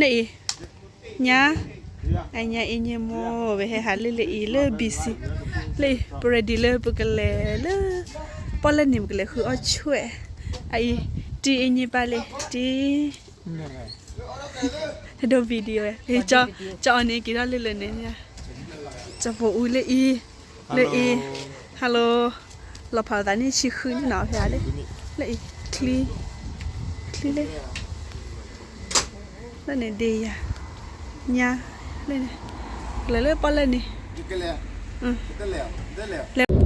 လၢအံၤ, ညါ, အညါအံၤညါမိၢ် ပဟဲဟးလၢလၢအံၤလၢ busy လၢအံၤ ပ ready လၢပကလဲၤလၢ ပီၣ်လဲၣ်န့ၣ် ပကလဲၤဃုအီၣ်ဆွဲၣ်, အအံၤ, တံၤအံၤညါပၢ်လံ, တံၤ ဒိ video ဝဲ, ကၠီအီၤန့ၣ် က့ၤထီၣ်လၢလၢန့ၣ်, ကၠီဖိအူလၢအံၤ, လၢအံၤ, hello, လီၤဖးသးန့ၣ် ဆံဃုန့ၣ်နီၤ ဖဲလၢ, လၢအံၤ, ချံ, ချံလၢ, လၢန့ၣ်ဒ့ယၤ, ညါ, လၢန့ၣ်, ကလဲၤလၢပီၣ်လဲၣ်န့ၣ်, လဲၤ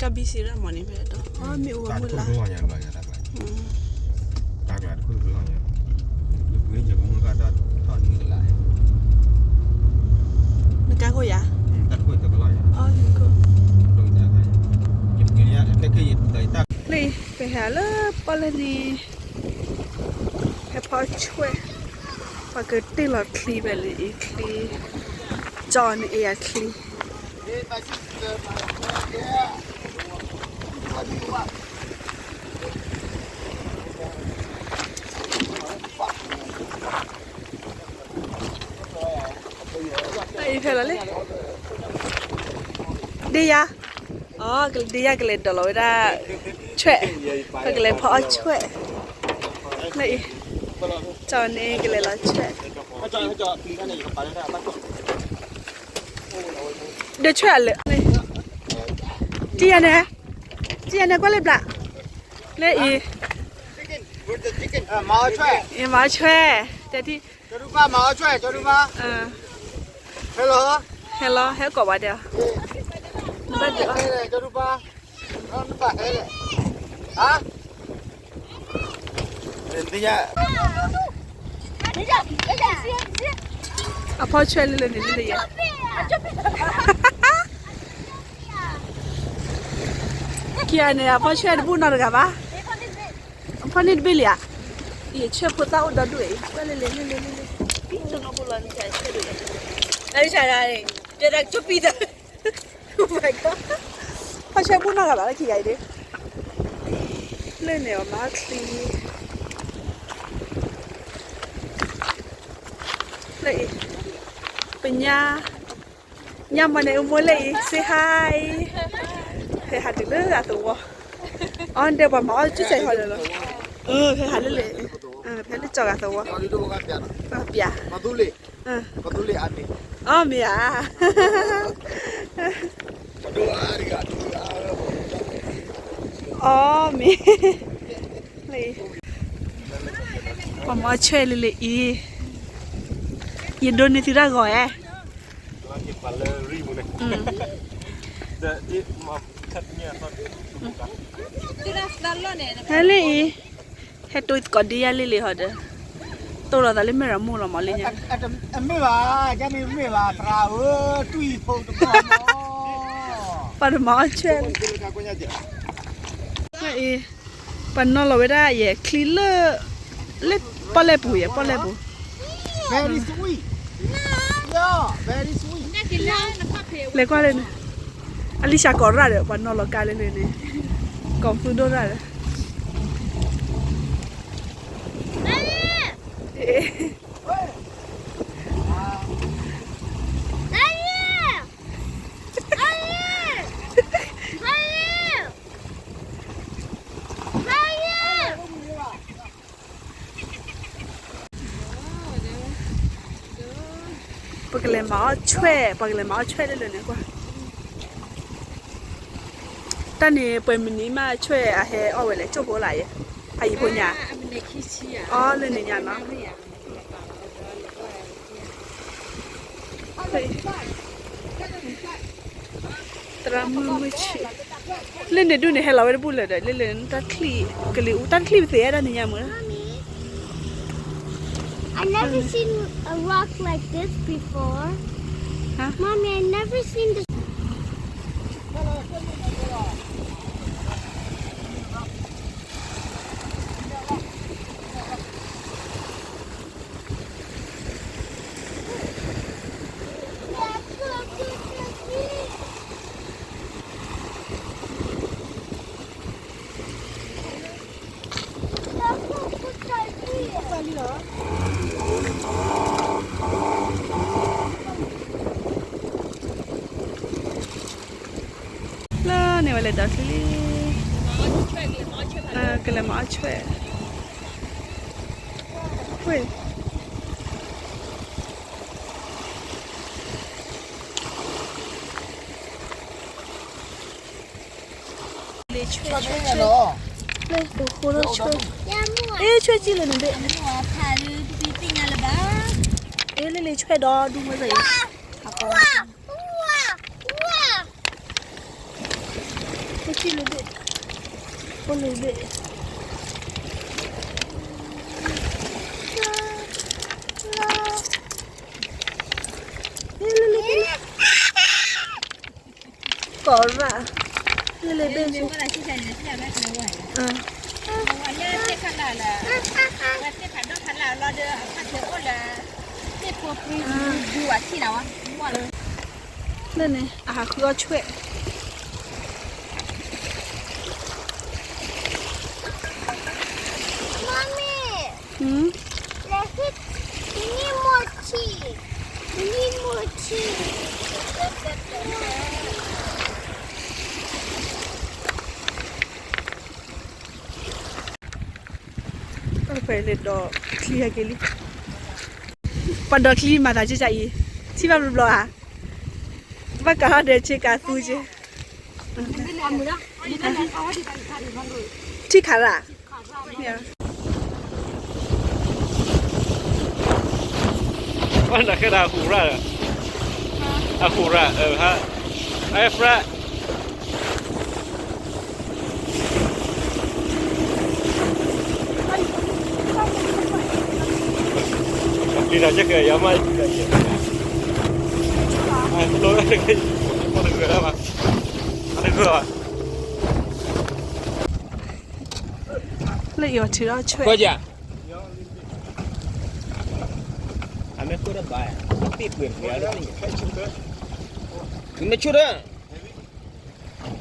ကဘံစံးရၣ်မးန့ၣ်ဖဲဒီး မ့ၣ်အူဝဲမုၢ်လါ, နကါခိၣ်ယၤ, လၢ ပဟဲလၢပီၣ်လဲၣ်န့ၣ်, ဟဲဖီဆွဲၣ်, ပှၤကတ့ၢ်လီၤချံဖဲလၢအံၤချံ, ကၠီန့ၣ်အံၤအချံ အံၤဖဲလီၤလံ, ဒ့ယၤ, အ ဒ့ယၤကလဲၤဒိးလီၤဝဲဒၣ်, ဆွဲၣ်, ပကလဲၤဖီအီၣ်ဆွဲၣ်, လၢအံၤ, ကၠီန့ၣ်ကလဲၤလီၤဆွဲၣ်, ဒၢဆွဲၣ်အလၢာ်, တံၤယၤန့ၣ်, တံၤယၤန့ၣ်ကွၢ်လၢဘျး, လၢအံၤ, မၤအီၣ်ဆွဲၣ်, တဲဒ်, ဟဲလီၤ, ဟဲကိးဝဲဒၣ်, ဘၣ်ဒုးအီၣ်, အဖီဆွဲၣ်လၢလၢန့ၣ်လၢလၢယၤ, ခံဂၤန့ၣ် အဖီဆွဲၣ်တဘူၣ်နီတဂၤဘၣ်, အဖီန့ၣ်တဘ့ၣ်လံဧါ, အံၤဆွဲၣ်ဖိသၣ်အိၣ်ဒီဒူၣ်အံၤ လၢလၢလၢလၢလၢ, ဖီဆွဲၣ်ဘူၣ်နီတဂၤဘၣ်လၢခံဂၤအံၤဒၣ်, လၢန့ၣ်အီၤမၤချံ လၢအံၤ, ပညါ, ညါမၤန့ၣ်အမိၢ်လၢအံၤ say hi, ဖဲဟးတုၤလၢဂၤသဝီ, အီၤဒဲးပှၤမၤအီၣ်ကၠူၣ်စဲးဟီဒီးလီၤ, ဖဲဟးလၢလၢ, ဖဲလၢကၠီဂၤသဝီ, ပျး, အီၤမ့ၢ်ဧါ, အီၤမ့ၢ်, ပှၤမၤအီၣ်ဆွဲၣ်လၢလၢအံၤ, ယဒိးန့ၢ်သုတၢ်ဂီၤဧါ, ဟဲလၢအံၤ, ဟဲတိၢ်သကိးဒ့ယါလံလံဟီဒီး, တိၢ်လီၤသးလၢမဲၢ်ရမိၢ်လီၤမးလၢညါ, အမ့ၢ်ဘၣ်, ယမ့ၢ်မ့ၢ်ဘၣ် သရၣ်ဧၢ, တွံၢ်ဖိတဘၣ်မး, ပှၤတမၤအီၣ်ဆွဲၣ်လၢ အံၤ, ပှၤနီၣ်လီၤဝဲဒၣ်ယဲၢ်ချံလၢ, လၢပီၣ်လဲၣ်ပူၤယဲၢ် ပီၣ်လဲၣ်ပူၤ, very sweet, very sweet, လဲၤကွၢ်လၢန့ၣ်, အလံၡါကိးရၣ်ဒီး ပှၤနီၣ်လီၤကါလၢလၢန့ၣ်, ကိးသူဒိၣ်ရၣ်ဒီး ပကလဲၤမၤအီၣ်ဆွဲၣ်, ပှၤကလဲၤမၤအီၣ်ဆွဲၣ်လၢလၢန့ၣ်ကွၢ်, တၢ်န့ၣ်ပှဲၤမံၤနံၤမးဆွဲၣ်အဟဲအီၣ်ဝဲလဲၣ် ကၠိၣ်ဖိလၢယဲၢ်, အယံၤဖိညါ, အီၣ်လၢန့ၣ်ညါနီၤ သရၣ်မုၣ်မုၣ်ဆံး, လၢန့ၣ်ဒူၣ်န့ၣ် ဟဲလီၤဝဲတဘူၣ်လၢၤဒီး လၢလၢတၢ်ချံၣ်, ကလံၤအူတၢ်ချံၣ်ပသ့ၣ်ညါမုၢ်, I never seen a rock like this before. Mommy, I never seen this. လၢန့ၣ်ဝဲလဲၤဒီးချံလံ, ကလဲၤမၤအီၣ်ဆွဲၣ်, ဝ့ၢ် လ့ဆွဲၣ်, ဆွဲၣ်, လ့ဆွဲၣ်, အ့ ဆွဲၣ်ကံၢ်လၢနဘ့ၣ်, အ့ လ့လ့ဆွဲၣ်ဒီးဒူမ့ၢ်စ့ၢ်ကီး, ဆွဲၣ်ကံၢ်လၢဘ့ၣ်, အိၣ်လၢဘ့ၣ်, လ့လ့ဘ့ၣ် ကိးရၣ်, လ့လ့ဘ့ၣ်ဆူ, လၢန့ၣ် အဟးဃုအီၣ်ဆွဲၣ်, Mommy, let's eat. We need more cheese. We need more cheese. ပှၤလဲၤဒီးချံဟဲက့ၤလံ, ပှၤဒီးချံမၤသးကၢ်ကၢ်အံၤ, ထံၣ်ဘၣ်ဘျီဘျီဧါ, ဘၣ်ကးထီၣ်ဒီးဆ့ကၤသူက့ၤ, ထံၣ်ခးရၣ် ဘၣ်နၤခဲဒၣ်အဃိရၣ်, အဃိရၣ်, အဖရၣ်, ပျံၤတၢ်ကဲကဲယၤမး, လၢအံၤအီၤထံၣ်ဒီးဆွဲၣ်, မ့ၢ်ဆိၣ်ဒီး ဟဲထီ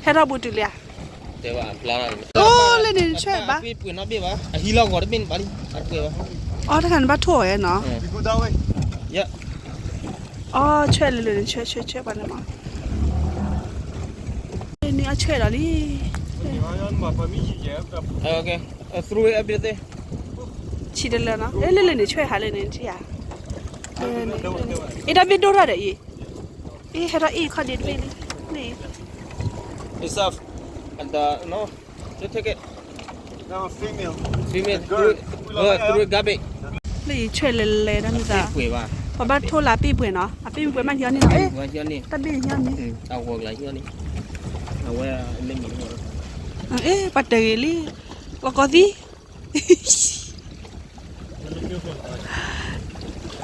ၣ်ဘူးတုၤလံဧါ, အိၣ်လၢန့ၣ်ဆွဲၣ်ဘၣ်, အဟံးလီၤဂီၤတဘ့ၣ်န့ၣ်ဘၣ်လံ, အီတခါန့ၣ်ဘၣ်ထိၣ်ဝဲနီၤ, အီဆွဲၣ်လၢလၢန့ၣ် ဆွဲၣ်ဆွဲၣ်ဆွဲၣ်ပှၤန့ၣ်မး, န့ၣ်အီဆွဲၣ်ဒီးလံ, ဆံးတလၢနီၤ, လၢလၢန့ၣ်ဆွဲၣ်ဟးလၢန့ၣ်ထံၣ်ဧါ, အ့ တၢ်ဘ့ၣ်ဒိၣ်ထီၣ်ဒီးအံၤ, အ့ ဟဲထီၣ်အ့ၣ်ခီၣ်ဒ့တဘ့ၣ်လံ, န့ၣ် It's a, and the, no, you take it. No, female. Female, through, uh, through garbage. လၢယဆွဲၣ်လဲၤလဲၤတၢ်မ့ၢ်သး, ပှၤဘၣ်ထိၣ်လၢအပ့ၢ်ပှဲၤနီၤ, အပ့ၢ်ပှဲၤမးဟံးအီၤန့ၣ်နီၤ, အ့ တၢ်ဘ့ၣ်ဟံးအီၤန့ၣ်, အဝဲ, အ့ ပှၤတဂ့ၤလံ, ကီကီသံ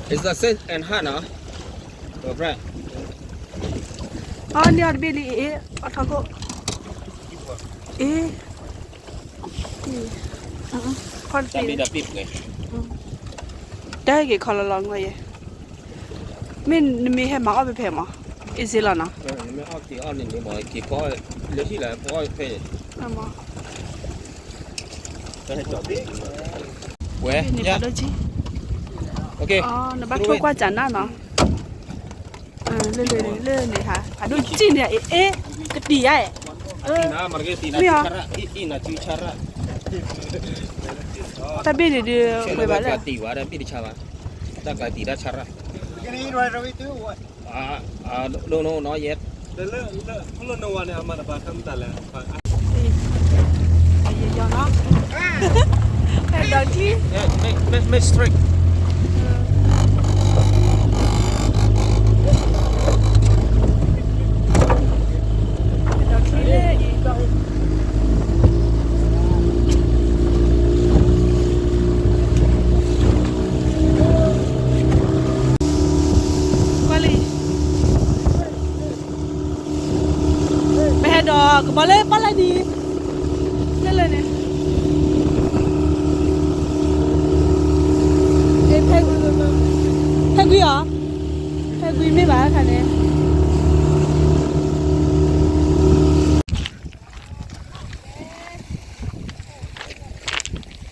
It's the same and hard, no? အီၤန့ၣ်အီၤတဘ့ၣ်လံအ့ၣ်, အီၤထီၣ်ခိၣ်, အ့ၣ်, တၢ်က့ၤခီလီၤလီၤငွဲၣ်ယဲ, မ့ၢ်နမ့ၢ်ဟဲမၤအီၣ်ဖဲဖဲမး, အ့ၣ်စ့လီၤနီၤ, ဝဲ, နဘၣ်ထိၣ်ကွၢ်စးနၢ်နီၤ, လၢန့ၣ်ဟး အဒိၣ်ကံၣ်န့ၣ် အ့ၣ် ကတံၤယါ, မ့ၢ်အီၤ, တၢ်ဘ့ၣ်န့ၣ်ဒုး ပှဲၤဘၣ်လၢ တၢ်ကတံၤတၢ်ဆါရၣ်, မ့ၢ် straight. ကွၢ်လံ, ပဟဲဒီး ကဘီလၢပီၣ်လဲၣ်ဒံး, လၢလၢန့ၣ်, ဖဲကွံာ်အီၤ, ဖဲကွံာ်မ့ၢ်ဘၣ်ခါန့ၣ်.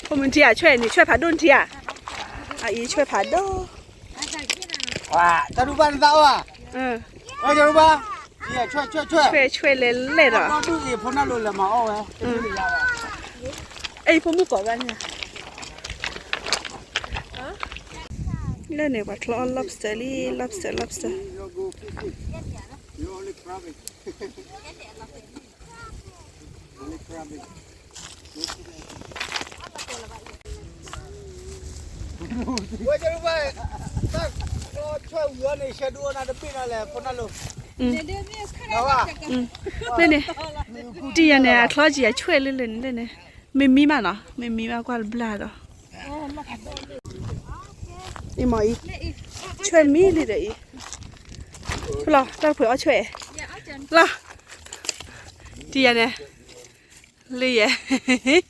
ဖိမုၣ်ထံဧါ, ဆွဲန့ၣ် ဆွဲဖးဒိၣ်ထံဧါ, အအံၤဆွဲဖးဒိၣ်, တၢ်ဒူဘၣ်နသးအီၣ်ဧါ, တၢ်ဒူဘၣ်, ဆွဲဆွဲလဲၤလဲၤဒီး, အဲ ဖိမုၣ်ကိးဘၣ်န့ၣ်, လၢန့ၣ် ပှၤချီအီၣ် lobster လံ lobster lobster. လၢန့ၣ်, တံၤယၤန့ၣ် အချီကံၤအဆွဲလၢလၢန့ၣ်လၢန့ၣ်, မ့ၢ်မံမးနီၤ, မ့ၢ်မံမးကွၢ်တဘျါဒီး, အံၤမ့ၢ်အံၤ, ဆွဲမံလံဒီးအံၤ, လီၤ တၢ်တဖှဲးအီၣ်ဆွဲ, လီၤ, တံၤယၤန့ၣ်, လၢယဲ, အံ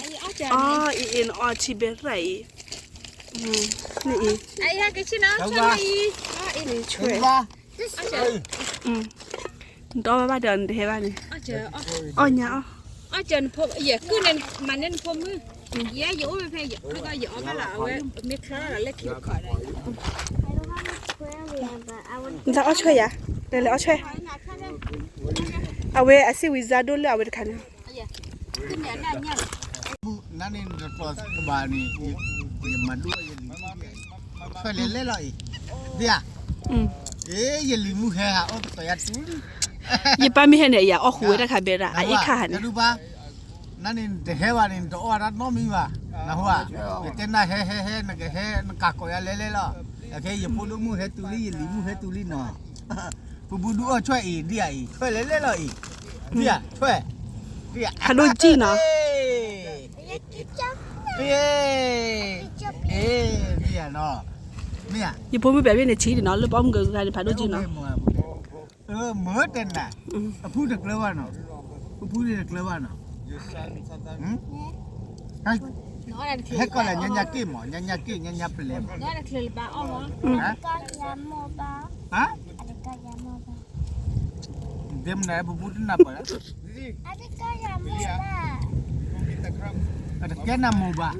ၤ, အံၤအံၤနအီထံဘဲရၣ်အံၤ, န့ၣ်အံၤ, ဆွဲ, နတအီၣ်ဘၣ်ဘၣ်ဒီးနတဟဲဘၣ်န့ၣ်, အီၣ်ညါအီၣ်, ယဲ, ယအိၣ်ဖဲ, ယအီၣ်ဘၣ်လီၤ အဝဲ, မ့ၢ်ချီလီၤလၢခံတခီဒီး, နတအီၣ်ဆွဲယၤ, လဲၤလဲၤအီၣ်ဆွဲ, အဝဲအစ့ၣ်ဝံၤစါဒိၣ်လၢအဝဲတခါန့ၣ် နန့ၣ်နတကျီၢ်ကဘၣ်န့ၣ်, ယမၤဒိၣ်ယလံၤ, ဆွဲလဲၤလဲၤလီၤအံၤ, ဒ်ဧါ, အ့ ယလံၤမုၢ်ဟဲဟးအီၣ်တကျီၢ်ယၤတူလံ, ယပၢ်မ့ၢ်ဟဲန့ၣ် ယၤအီၣ်ဃူဝဲတၢ်ခါဘဲဒၣ် အအ့ၣ်ခါဟးန့ၣ်, နန့ၣ်နတဟဲဘၣ်န့ၣ် နတအီၣ်တၢ်နီတမံၤဘၣ်, နဟူဧါ, ယတဲနၤဟဲဟဲဟဲ နကဟဲ နကၤကိးယၤလဲၤလဲၤလီၤ, အခဲယဖိဒိၣ်မုၣ်ဟဲတူလံ ယလံၤမုၣ်ဟဲတူလံနီၤ, ပဘူးဒုးအီၣ်ဆွဲအံၤ ဒ်ဧါအံၤ ဆွဲလဲၤလဲၤလီၤအံၤ, ဒ်ဧါ ဆွဲ, ဒ်ဧါ, ဖးဒိၣ်ကံၢ်နီၤ, ဒ်ဧါနီၤ, မ့ၢ်ဧါ, ယဖိမုၣ်ပျဲၢ်ဘ့ၣ်န့ၣ်ဆံးန့ၣ်နီၤ လၢပအီၣ်မုၢ်ကဂၤန့ၣ် ဖးဒိၣ်ကံၢ်နီၤ, မ့ၢ်တဲနၤ, အဖုတကျၢၤဘၣ်နီၤ, အဖုတကျၢၤဘၣ်နီၤ, ဟဲကီၢ်လၢညါညါက့ၢ်မး ညါညါက့ၢ် ညါညါပလဲၤမး, ဒ်မနုၤပဘူးတနၢ်ပၢၢ်လၢ, အတကဲနၤမိၢ်ဘၣ်